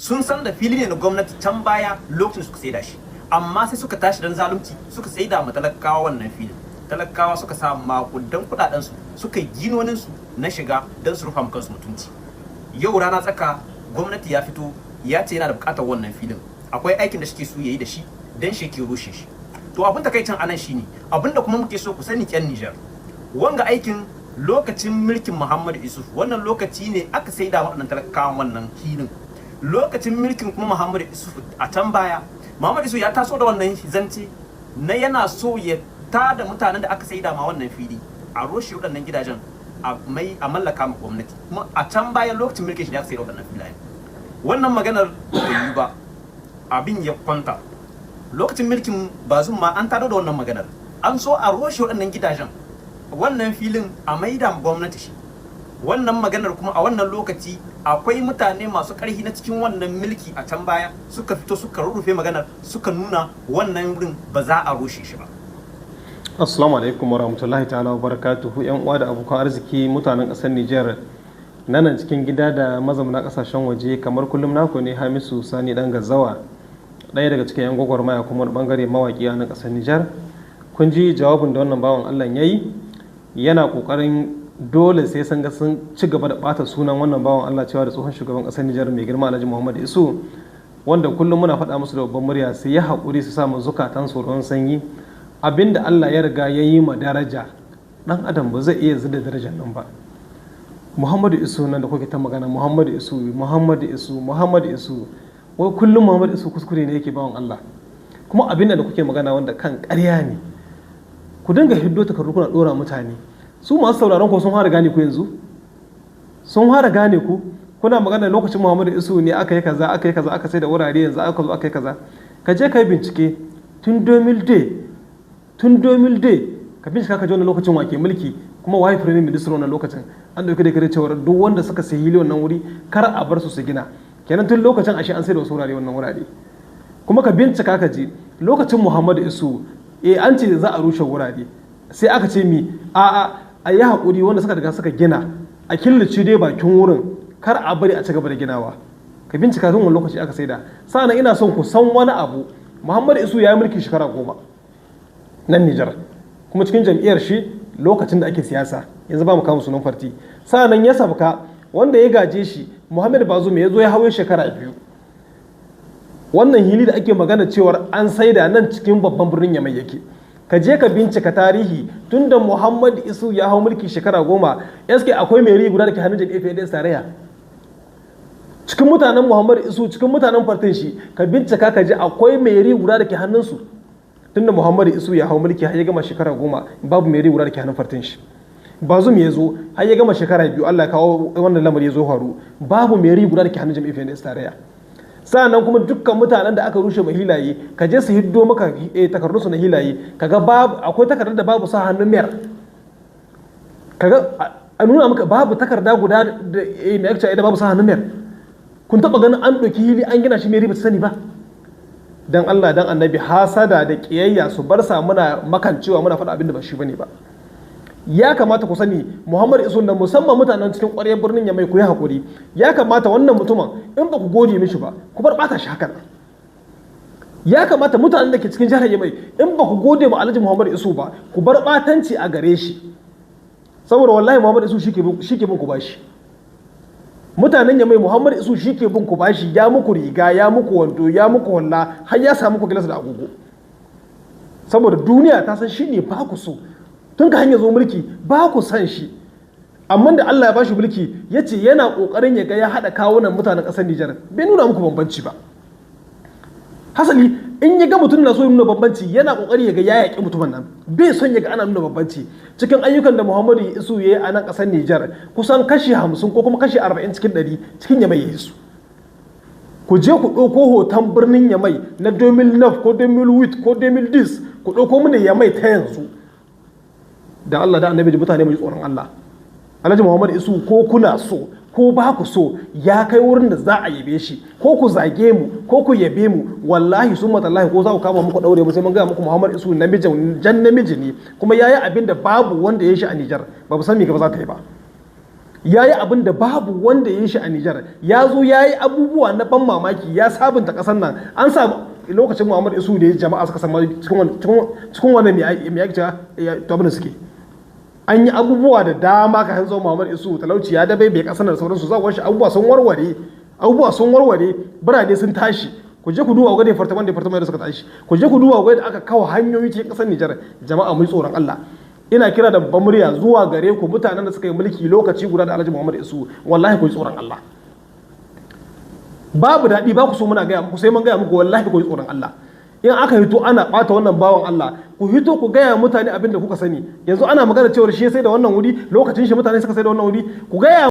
Sun san da fili ne na gwamnati can baya lokacin suka saida shi, amma sai suka tashi dan zalunci suka saida ma talakawa wannan filin. Talakawa suka sa makudan kudaden su, suka yi ginonin su na shiga don su rufa kansu mutunci. Yau rana tsaka gwamnati ya fito ya ce yana da bukatar wannan filin, akwai aikin da suke so yayi da shi, dan shi ke rushe shi. To, abin takaicin anan shine, abin da kuma muke so ku sani, kyan Niger, wanga aikin lokacin mulkin Muhammadu Isuf, wannan lokaci ne aka saida waɗannan talakawan wannan filin. Lokacin mulkin kuma Muhammadu Isuf a can baya, Muhammadu Isuf ya taso da wannan zance na yana so ya tada mutanen da aka saida ma wannan fili, a rushe waɗannan gidajen, a mai a mallaka ma gwamnati. Kuma a can baya lokacin mulkin shi ne aka saida waɗannan filayen. Wannan maganar bai yi ba, abin ya kwanta. Lokacin mulkin Bazum ma an tado da wannan maganar, an so a rushe waɗannan gidajen, wannan filin a maida ma gwamnati shi. Wannan maganar kuma a wannan lokaci akwai mutane masu ƙarfi na cikin wannan mulki a can baya suka fito suka rurrufe maganar, suka nuna wannan wurin ba za a rushe shi ba. Assalamu alaikum warahmatullahi ta'ala wa barakatuhu, yan uwa da abokan arziki, mutanen ƙasar Nijar nan cikin gida da mazauna ƙasashen waje. Kamar kullum, naku ne Hamisu Sani Dan Gazawa, ɗaya daga cikin yan gwagwarmaya kuma wani bangare mawaƙi a nan ƙasar Nijar. Kun ji jawabin da wannan bawan Allah ya yi, yana ƙoƙarin dole sai sun ga sun ci gaba da ɓata sunan wannan bawan Allah, cewa da tsohon shugaban ƙasar Nijar, mai girma Alhaji Muhammad Isu, wanda kullum muna faɗa musu da babban murya su yi haƙuri, su samu zukatan ruwan sanyi. Abinda Allah ya riga ya yi ma daraja, dan adam ba zai iya zuda darajar nan ba. Muhammadu Isu nan da kuke ta magana, Muhammadu Isu, Muhammadu Isu, Muhammadu Isu, wai kullum Muhammadu Isu kuskure ne yake, bawan Allah. Kuma abin da kuke magana wanda kan ƙarya ne, ku dinga hiddo takardu kuna ɗora mutane. Su masu sauraron ku sun fara gane ku yanzu, sun fara gane ku. Kuna magana lokacin Muhammadu Isu ne aka yi kaza, aka yi kaza, aka sai da wurare, yanzu aka zo aka yi kaza. Ka je ka yi bincike tun 2002, tun 2002 ka bincika ka ji wannan lokacin wake mulki, kuma waye prime minister wannan lokacin. An dauki da kare cewar duk wanda suka sayi hili wannan wuri kar a bar su su gina. Kenan tun lokacin ashe an sai da wasu wurare, wannan wurare. Kuma ka bincika ka ji lokacin Muhammadu Isu, an ce za a rushe wurare, sai aka ce mi a yi haƙuri, wanda suka riga suka gina a killace dai bakin wurin, kar a bari a ci gaba da ginawa. Ka bincika tun wani lokaci aka saida. Sa'an ina son ku san wani abu: Muhammadu Isu ya yi mulki shekara 10 nan Nijar, kuma cikin jam'iyyar shi lokacin da ake siyasa, yanzu ba mu kama sunan parti. Sa'an ya sabka, wanda ya gaje shi, Muhammad Bazoum, ya zo ya hawo shekara 2. Wannan hili da ake magana cewar an saida nan cikin babban birnin Yamai yake. Ka je ka bincika tarihi, tunda Muhammad Isu ya hau mulki shekara 10, est-ce que akwai mairie guda da ke hannun jam'iyyar PNDS Tarayya cikin mutanen Muhammad Isu, cikin mutanen partin shi? Ka bincika ka ji akwai mairie guda da ke hannunsu. Tunda Muhammad Isu ya hau mulki har ya gama shekara 10, babu mairie guda da ke hannun partin shi. Bazum ya zo har ya gama shekara 2, Allah ya kawo wannan lamari ya zo faru, babu mairie guda da ke hannun jam'iyyar PNDS Tarayya. Sa'annan kuma dukkan mutanen da aka rushe mai hilaye, ka je su hiddo maka takardunsu na hilaye, kaga babu, akwai takardar da babu sa hannun mayor. Kaga a nuna maka babu takarda guda da mai ake da babu sa hannun mayor. Kun taba ganin an ɗauki hili an gina shi, mairie ba ta sani ba? Dan Allah dan Annabi, hasada da kiyayya su bar sa muna makancewa, muna faɗa abin da ba shi bane ba. Ya kamata ku sani, Muhammad Isu da musamman mutanen cikin ƙwaryar birnin Yamai, ku yi hakuri. Ya kamata wannan mutumin, in ba ku gode mishi ba, ku bar bata shi hakan. Ya kamata mutanen da ke cikin jihar Yamai, in ba ku gode ma Alhaji Muhammad Isu ba, ku bar batanci a gare shi, saboda wallahi Muhammad Isu shi ke bin ku bashi. Mutanen Yamai, Muhammad Isu shi ke bin ku bashi. Ya muku riga, ya muku wando, ya muku walla, har ya samu ku gilas da agogo, saboda duniya ta san shi ne ba ku so. Tun ka hanyar zo mulki ba ku san shi, amma da Allah ya bashi mulki, ya ce yana kokarin ya ga ya haɗa kawunan mutanen ƙasar Nijar. Bai nuna muku bambanci ba. Hasali in ya ga mutum na so ya nuna bambanci, yana kokari ya ga ya yaƙi mutumin nan. Bai son ya ga ana nuna bambanci. Cikin ayyukan da Muhammadu Isu ya yi a nan ƙasar Nijar, kusan kashi 50 ko kuma kashi 40% cikin Yamai ya yi su. Ku je ku ɗauko hoton birnin Yamai na 2009 ko 2008 ko 2010, ku ɗauko mana Yamai ta yanzu. Da Allah da Annabi, mutane mu ji tsoron Allah. Alhaji Muhammad Isu, ko kuna so ko ba ku so, ya kai wurin da za a yabe shi. Ko ku zage mu ko ku yabe mu, wallahi sun matallahi, ko za ku kama muku daure mu, sai mun gaya muku Muhammad Isu namiji, jan namiji ne, kuma yayi abin da babu wanda ya shi a Nijar. Ba mu san me gaba za ta yi ba. Ya yi abin da babu wanda ya yi shi a Nijar. Ya zo ya yi abubuwa na ban mamaki, ya sabunta ƙasar nan. An samu lokacin Muhammad Isu ne jama'a suka san cikin wannan mai ake cewa to abin da suke. An yi abubuwa da dama kafin zuwan Muhammad Isu, talauci ya dabe bai ƙasar da sauransu, za ku shi abubuwa sun warware, abubuwa sun warware, birane sun tashi. Ku je ku duba ga department da suka tashi. Ku je ku duba ga da aka kawo hanyoyi cikin ƙasar Nijar. Jama'a, mu tsoron Allah. Ina kira da babban murya zuwa gare ku, mutanen da suka yi mulki lokaci guda da Alhaji Muhammad Isu, wallahi ku yi tsoron Allah. Babu daɗi, ba ku so muna gaya muku, sai mun gaya muku, wallahi ku yi tsoron Allah. In aka hito ana ɓata wannan bawan Allah, ku hito ku gaya mutane abin da kuka sani. Yanzu ana magana cewar shi sai da wannan wuri, lokacin shi mutane suka sai da wannan wuri, ku gaya